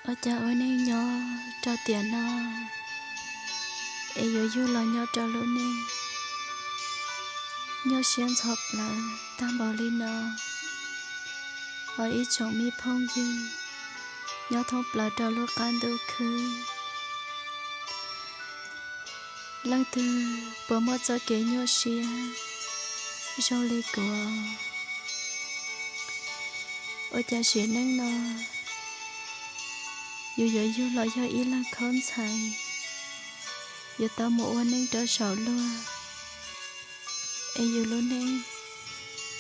Ua cas ua neej nyob rau tiam no es yuav yug los nyob rau lub neej nyuaj siab ntxhov plawv tag npaum li no? Ho ib tsoom me phooj ywg nyob thoob plaws rau lub qab ntuj khwb, leej twg puas muaj txoj kev nyuaj siab zoo li kuv? Ua cas sim neej no yus yuav yug los yog ib leeg khaub ntxhais, yuav tau mus ua neej rau saum luag, es yus lub neej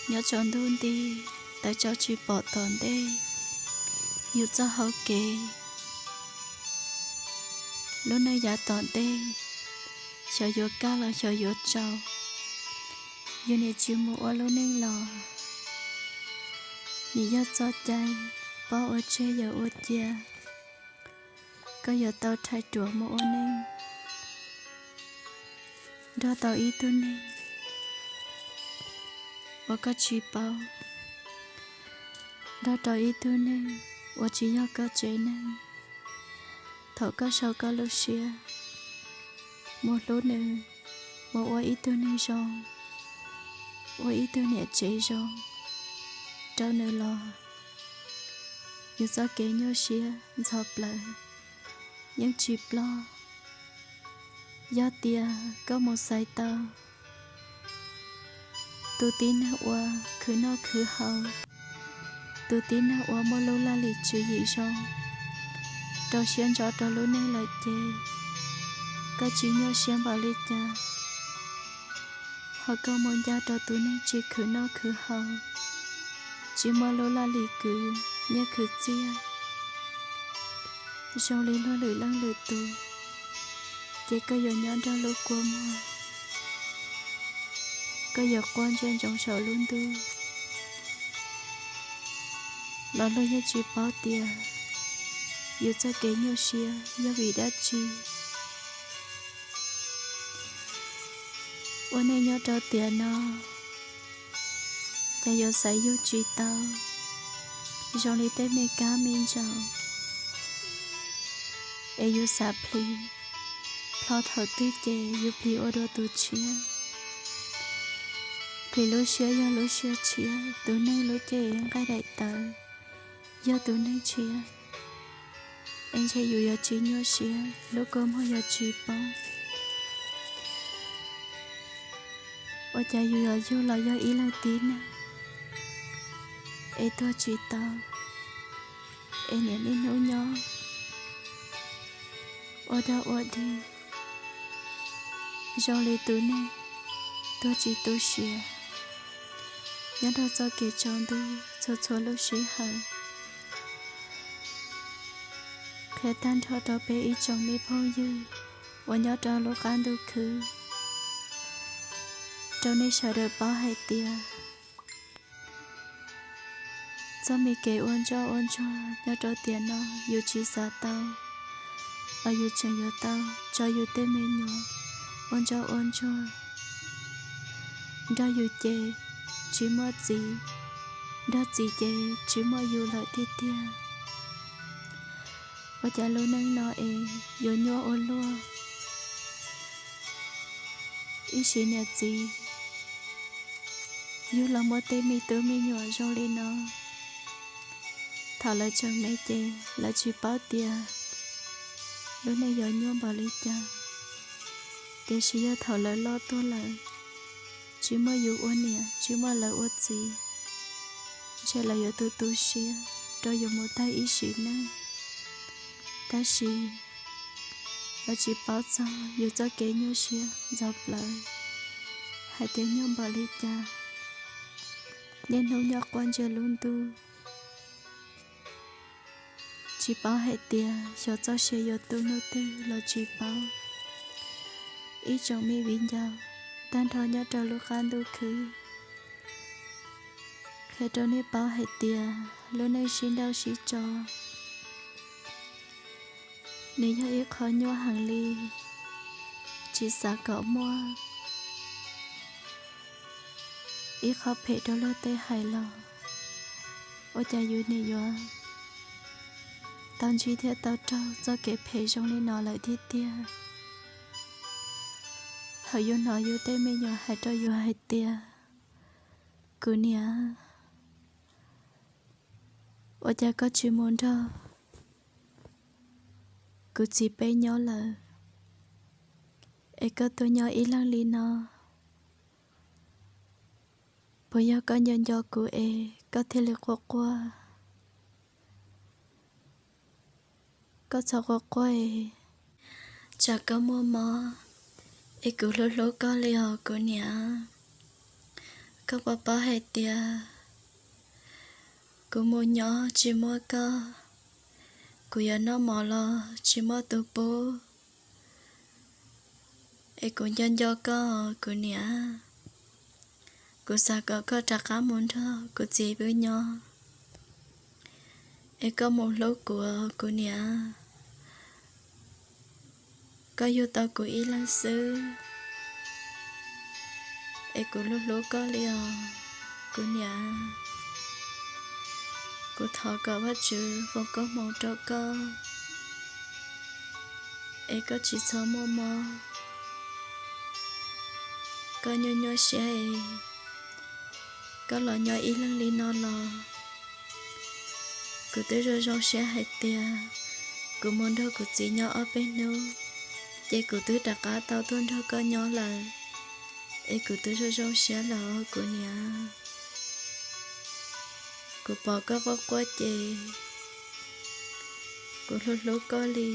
nyob tsaus ntuj nti, tawv tsaus tsis pom tom ntej yus txoj hau kev. Lub neej yav tom ntej, xyov yuav kaj los xyov yuav tsaus, yus nim tsis mus ua lub neej los, nim yog txoj cai, paub ua tseg yawm ua cia. Koj yuav tau rhais ruam mus ua neej, nrog tau ib tug neeg uas koj tsis paub, nrog rau ib tug neeg uas tsis yog koj tsev neeg. Thaum koj sau koj lub siab mus hlub nws, mus ua ib tug neeg zoo, ua ib tug niam tsev zoo rau nws los, yus txoj kev nyuaj siab ntxhov plawv yeej tsis ploj. Yog tias koj mus xaiv tau tus tib neeg uas khwv noj khwv haus, tus tib neeg uas muaj lub laj lim tswv yim zoo, rau siab ntso rau lub neej lawm ces koj tsis nyuaj siab npaum li cas. Ho koj mus ncaj rau tus neeg tsis khwv noj khwv haus, tsis muaj lub laj lim kwv nyiaj khwv txiaj zoo li luag lwm leej lwm tus, ces koj yuav nyob nrog luag kua muag, koj yuav quaj ntsia ntsoov saum lub ntuj. Los luag yeej tsis paub tias yus txoj kev nyuaj siab yog vim dab tsi. Ua neej nyob rau tiam no, cas yuav xaiv yug tsis tau zoo li tej me kab me ntsaum es yus xav plhis, plho thaum twg ces yus plhis ua dua tus tshiab. Plhis lub siab yog lub siab tshiab, tus neeg lub cev nqaij daim tawv yog tus neeg tshiab, es ntshe yus yuav tsis nyuaj siab, lub kua muag yuav tsis poob. Ua cas yus yuav yug los yog ib leeg tib neeg es tuag tsis tau, es niaj hnub nyob ua dog ua dig zoo li tus neeg tuag tsis tu siav, nyob rau txoj kev tsaus ntuj txhua txhua lub sij hawm. Qhia tag nrho rau peb ib tsoom me phooj ywg uas nyob rau lub qab ntuj khwb, rau nej sawv daws paub hais tias txoj me kev ua ntsoj ua ntsuag nyob rau tiam no yus tsis xav tau, los yus tseem yuav tau tso yus tej me nyuam ua ntsoj ua ntsuag. Nrog yus ces tsis muaj txiv, nrog txiv ces tsis muaj yus lawm tiag tiag. Ua cas lub neej no es yuav nyuaj ua luaj. Ib sim niam txiv yug los muaj tej me tub me nyuam zoo li no, thaum lawv tseem me ces lawv tsis paub tias lub neej yuav nyuaj npaum li cas. Tiam sis yog thaum lawv loj tuaj lawm, tsis muaj yus ua niam, tsis muaj lawv ua txiv, ntshe lawv yuav tu tu siab rau yus mus tag ib sim neej. Tab sis lawv tsis paub txog yus txoj kev nyuaj siab ntxhov plawv hais tias nyuaj npaum li cas. Niaj hnub nyob quaj ntsia lub ntuj, tsis paub hais tias xyov txoj sia yuav tu hnub twg los tsis paub. Ib tsoom me viv ncaus tag nrho nyob rau lub qab ntuj khwb, qhia rau nej paub hais tias lub neej sib nrauj sib tso, nws yog ib qho nyuaj heev li, tsis xav kom muaj ib qho phem rau luag tej hais los, ua cas yus nim yuav tau ntsib thiab tau raug txoj kev phem zoo li no lawm tiag tiag. Thaum yus hnov yus tej me nyuam hais rau yus hais tias, kuv niam, ua cas koj tsis mus nrog kuv txiv peb nyob lawm, es koj tuaj nyob ib leeg li no? Puas yog koj nco nco kuv es koj thiaj li quaj quaj? Koj txhob quaj quaj es, tsam koj muaj mob, es kuv hlub hlub koj li os kuv niam. Koj puas paub hais tias kuv mus nyob tsis muaj koj, kuv yuav noj mov los tsis muaj tus pub, es kuv nco nco koj kuv niam. Kuv xav kom koj rov qab mus nrog kuv txiv pw nyob, es koj mus hlub kuv kuv niam. Koj yug tau kuv ib leeg xwb, es kuv hlub hlub koj li os kuv niam. Kuv thov kom Vajtswv foom koob hmoov rau koj, es koj tsis txhob muaj mob. Koj nyuaj nyuaj siab es koj los nyob ib leeg li no los, kuv twb zoo zoo siab hais tias kuv mus nrog kuv txiv nyob ob peb hnub, ces kuv twb rov qab tau tuaj nrog koj nyob lawm, es kuv twb zoo zoo siab lawm os kuv niam. Kuv pom koj quaj quaj ces kuv hlub hlub koj li,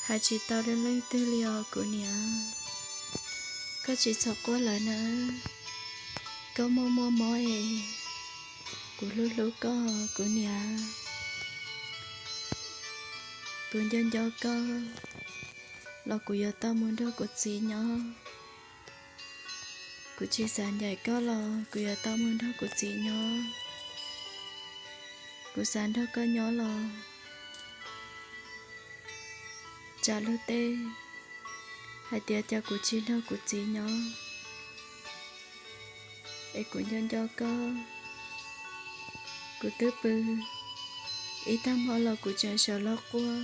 hais tsis tau rau leej twg li os kuv niam. Koj tsis txhob quaj lawm na, koj muaj muaj mob es, kuv hlub hlub koj kuv niam. Kuv nco nco koj los kuv yuav tau mus nrog kuv txiv nyob. Kuv tsis xav ncaim koj los kuv yuav tau mus nrog kuv txiv nyob. Kuv xav nrog koj nyob los tsam luag tej hais tias cas kuv tsis nrog kuv txiv nyob, es kuv nco nco koj. Kuv twb pw ib tag hmo los kuv tseem sawv los quaj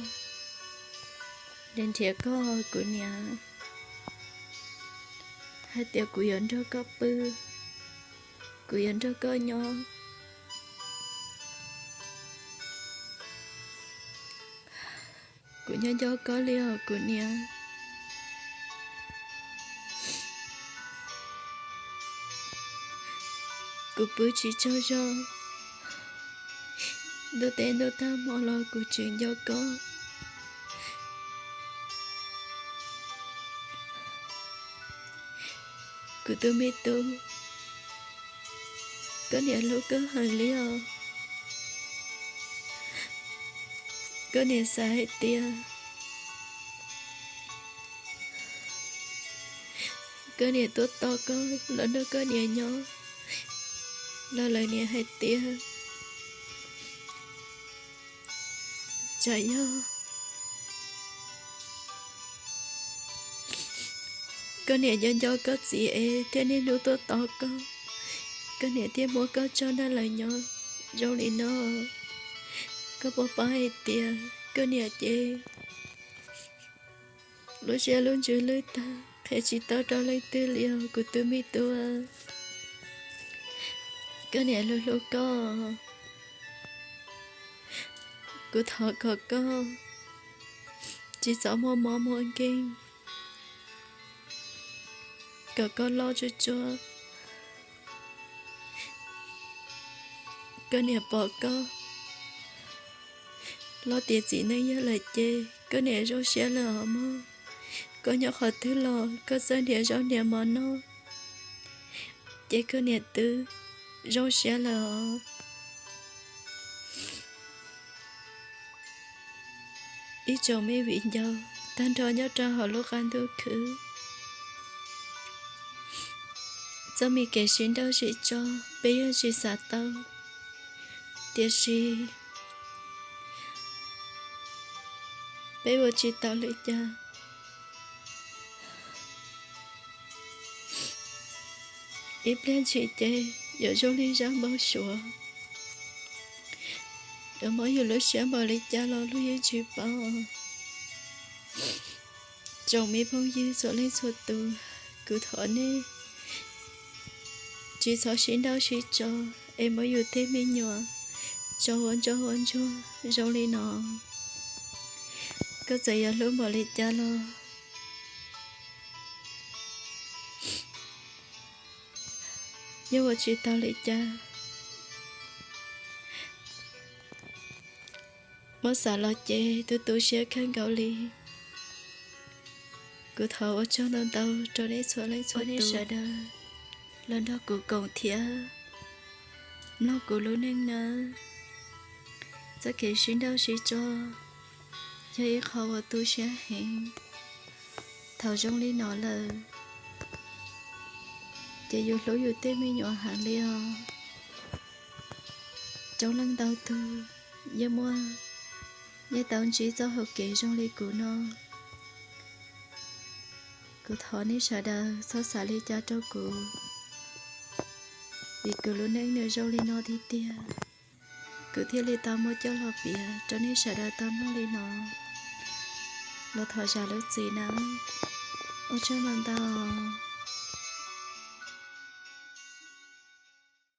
nrhiav nrhiav koj kuv niam, hais tias kuv yuav nrog koj pw, kuv yuav nrog koj nyob. Kuv nyob nco koj li os kuv niam. Kuv pw tsis tsaug zog, ntuj teb ntuj tag hmo los kuv tseem nco koj. Kuv tus me tub, koj niam hlub koj heev li os. Koj niam xav hais tias koj niam tuaj tos koj los nrog koj niam nyob, los lawv niam hais tias tsam yog koj niam nco nco koj txiv es thiaj niaj hnub tuaj tos koj, koj niam thiaj muab koj tso nrog lawv nyob zoo li no. Koj puas paub hais tias koj niam ces lub siab lub ntsws lwj tag, qhia tsis tau rau leej twg li os kuv tus me tub. Koj niam hlub hlub koj, kuv thov kom koj tsis txhob muaj mob muaj nkeeg, kom koj loj tsuag tsuag, koj niam pom koj loj tiav txiv neej yog lawm ces koj niam zoo siab lawm os mog. Koj nyob qhov twg los koj txawj nrhiav zaub nrhiav mov noj, ces koj niam twb zoo siab lawm os. Ib tsoom me viv ncaus tag nrho nyob rau hauv lub qab ntuj khwb, txoj me kev sib nrauj sib tso peb yeej tsis xav tau, tiam sis peb ua tsis tau li cas. Ib pliag ntshis ces yuav zoo li zaj npau suav. Yuav mob yus lub siab npaum li cas los luag yeej tsis paub. Tsoom me phooj ywg txhua leej txhua tus, kuv thov nej tsis txhob sib nrauj sib tso es muab yus tej me nyuam tso ua ntsoj ua ntsuag zoo li no. Koj txawm yuav hlub npaum li cas los yeej ua tsis tau li cas. Muab xav los ces tu tu siab kawg nkaus li. Kuv thov ua tsaug ntau ntau rau nej txhua leej txhua tus sawv daws los nrog kuv koom thiab mloog kuv lub neej nawb. Txoj kev sib nrauj sib tso yog ib qho uas tu siab heev. Thaum zoo li no lawm, ces yus hlub yus tej me nyuam heev li os. Coob leej ntau tug yeej muaj, yeej tau ntsib txoj hau kev zoo li kuv no. Kuv thov nej sawv daws txhob xav li cas rau kuv, vim kuv lub neej nws zoo li no tiag tiag, kuv thiaj li tau muab coj los piav rau nej sawv daws tau mloog li no. Los thov zam lub txim nawb. Ua tsaug ntau ntau.